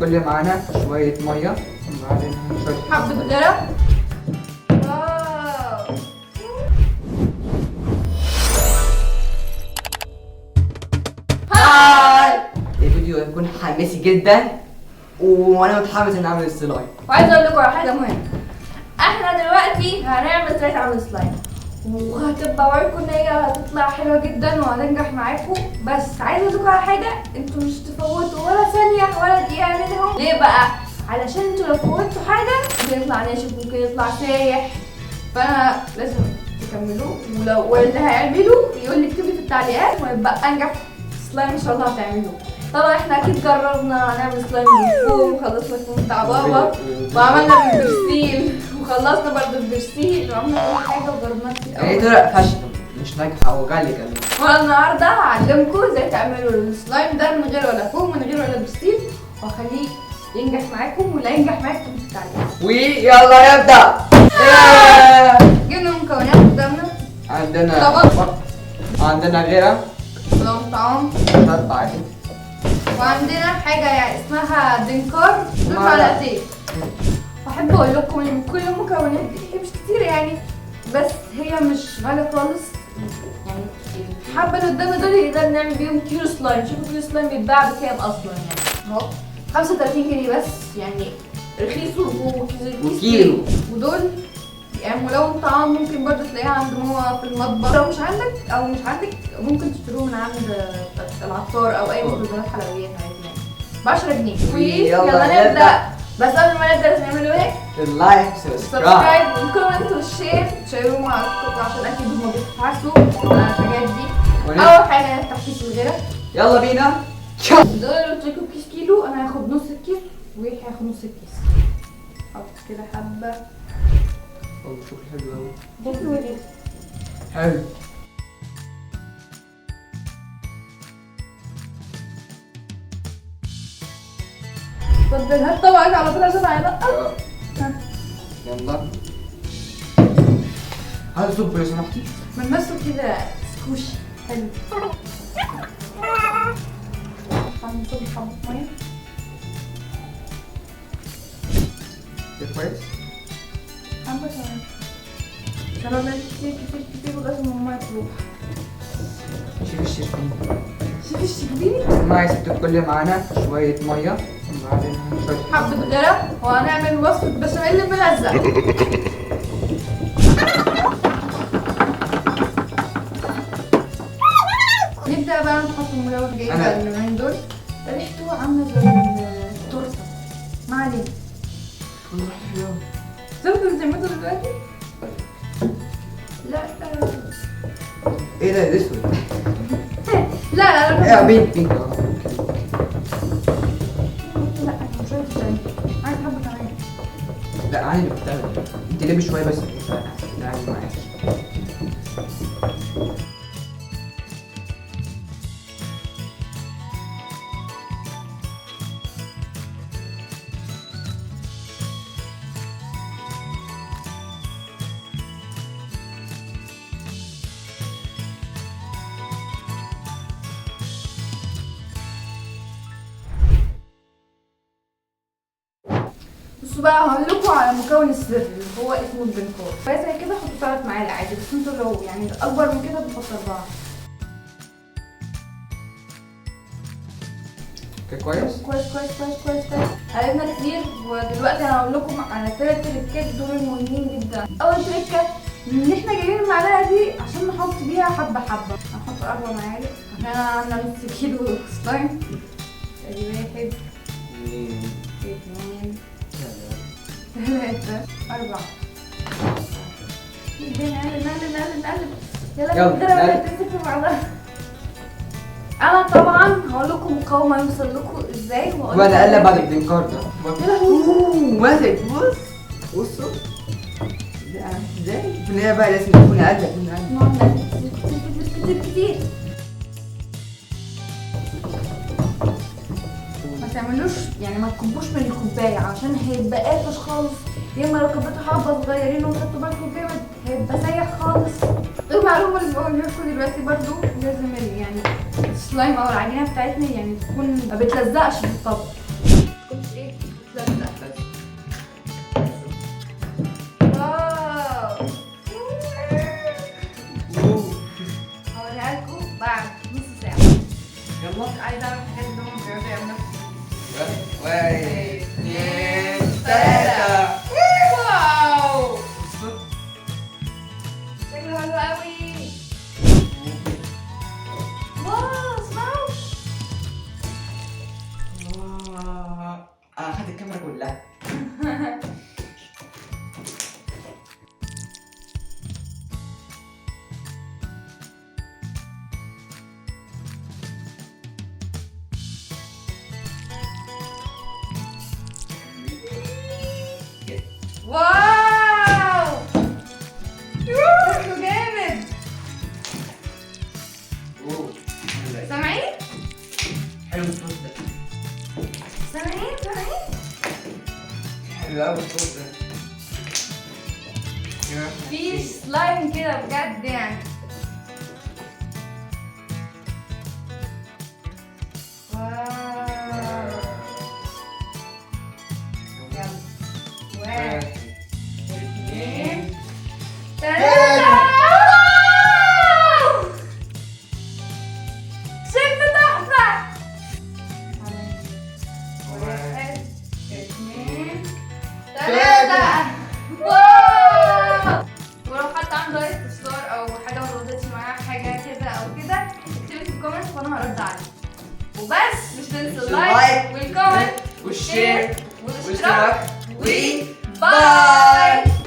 الكل، معانا شوية مية وبعدين شوية حبة غيرة. wow، hi، الفيديو هيكون حماسي جدا وانا متحمس اني اعمل السلايم. وعايزه اقول لكم على حاجة مهمة. احنا دلوقتي هنعمل طريقه عمل سلايم، وهتبقى وعدكم ان هي هتطلع حلوة جدا وهتنجح معاكم. بس عايزه اقول لكم على حاجة، انتوا مش تفوتوا ولا ثانية ولا دقيقة منهم. ليه بقى؟ علشان انتوا لو فوتوا حاجة ممكن يطلع ناشف، ممكن يطلع سايح، فانا لازم تكملوه. ولو واللي هيعمله يقول لي، اكتب لي في التعليقات، ويبقى انجح سلايم ان شاء الله هتعملوه. طبعا احنا اكيد جربنا نعمل سلايم بالفوم، وخلصنا الفوم بتاع بابا، وعملنا بالبرسيل، وخلصنا برضه البرسيل، وعملنا كل حاجة وجربناها كتير يعني قوي. طرق فاشلة مش ناجحة وغاليه كمان. وانا النهارده هعلمكم ازاي تعملوا السلايم ده من غير ولا فوم، من غير ولا برسيل، واخليه ينجح معاكم. ولا ينجح معاكم في التعليق. ويلا نبدا. جبنا مكونات قدامنا. عندنا طبق. عندنا غيره، لون طعام، شطة عادي، وعندنا حاجة يعني اسمها دنكار، دول معلقة. معلقتين. واحب اقول لكم ان كل المكونات دي هي مش كتير يعني، بس هي مش غالية خالص. يعني الحبة اللي قدامنا دول نقدر نعمل بيهم كيلو سلايم. شوفوا كيلو سلايم بيتباع بكام اصلا، يعني اهو 35 جنيه بس، يعني رخيص وكيس وكيلو. ودول يعني ملون طعام، ممكن برضه تلاقيها عند ماما في المطبخ. لو مش عندك او مش عندك ممكن تشتروه من عند العطار او اي مستلزمات حلويات عادي، يعني ب 10 جنيه. ويلا ويلا نبدأ. نبدا. بس قبل ما نبدا لازم نعملوا ايه؟ ال like، subscribe، subscribe وال comment وال share، تشيروه مع اصحابكم عشان اكيد هما بيتحفزوا على الحاجات دي. اول حاجة نفتح كيس الغيرة. يلا بينا. دول قلت لكم كيس كيلو، انا هاخد نص الكيس ويحيى هياخد نص الكيس. حط كده حبه. والله شكله حلو قوي. شكله ايه؟ حلو. اتفضل هات طبقك على طول عشان هينقط. يلا هات صب لو سمحتي. ملمسه كده squishy حلو. هنصب حبة مية. ده كويس. حبة كمان. عشان أنا كتير كتير كتير لغاية ما المية تروح. شوف الشربيني. شوف الشربيني. مع يا ست الكل معانا شوية مية وبعدين شوية حبة غيرة، وهنعمل وصفة بشاميل ملزق. نبدأ بقى نحط الملون جاي بقى اللونين دول. ريحته عاملة زي التورتة. ما علينا. شفتوا بتعملوا دلوقتي؟ لا. ايه ده؟ ده اسود. لا لا لا. ايه pink pink. لا انا مش عايزة تاني، عايز حبة كمان. لا عادي اللي بتعمل انت ليه شوية بس. تعالي معاكي. بصوا بقى هقول لكم على مكون السر اللي هو اسمه البنكور. زي كده حطوا 3 معالق عادي، بس انتوا لو يعني اكبر من كده بنحط 4. okay كويس؟ كويس كويس كويس كويس كويس. قلبنا كتير، ودلوقتي انا هقول لكم على 3 تريكات دول مهمين جدا. اول تريكه ان احنا جايبين المعلقة دي عشان نحط بيها حبه حبه. هنحط 4 معالق عشان انا عامله نص كيلو سلايم. ادي 1 2 3 4. نقلب نقلب نقلب نقلب. يلا يلا، نقدر ولا نقلب. تمسك في بعضها. انا طبعا هقول لكم مقاومة يوصل لكم ازاي، وهقول وانا لكم اقلب بعد البنكار ده. يا لهوي. اوه ماسك. بص بصوا ده ازاي في النهاية بقى لازم نكون نقلب نقلب. نقعد نقلب كتير كتير كتير كتير. ما تعملوش يعني ما تكبوش من الكوباية عشان هيبقى قافش خالص. يا اما لو كبيتوا حبه صغيرين وخدتوا بالكم جامد هيبقى سايح خالص. المعلومة اللي بقولها لكم دلوقتي برضو لازم يعني السلايم او العجينة بتاعتنا يعني تكون ما بتلزقش في الطبق. تكونش ايه يلا. عايزه اعمل الحاجات اللي هم بيقعدوا يعملوها. واحد، اثنين، ثلاثة. wow، بصوا. شكله حلو قوي. wow، اسمعوا. الله، اخذت الكاميرا كلها. wow، شكله جامد. اوه. سامعين؟ حلو الصوت ده. سامعين؟ سامعين؟ حلو قوي الصوت ده. في سلايم كده بجد يعني. wow، يلا، واحد، اثنين، ثلاثة. wow، شكله تحفة. واحد، اثنين، ثلاثة. wow، ولو حد عنده اي استفسار او حاجة ما ظبطتش معاه، حاجة كده او كده، اكتبي في ال comment وانا هرد عليك. وبس، مش تنسوا ال like وال comment وال share والاشتراك والاشتراك و bye.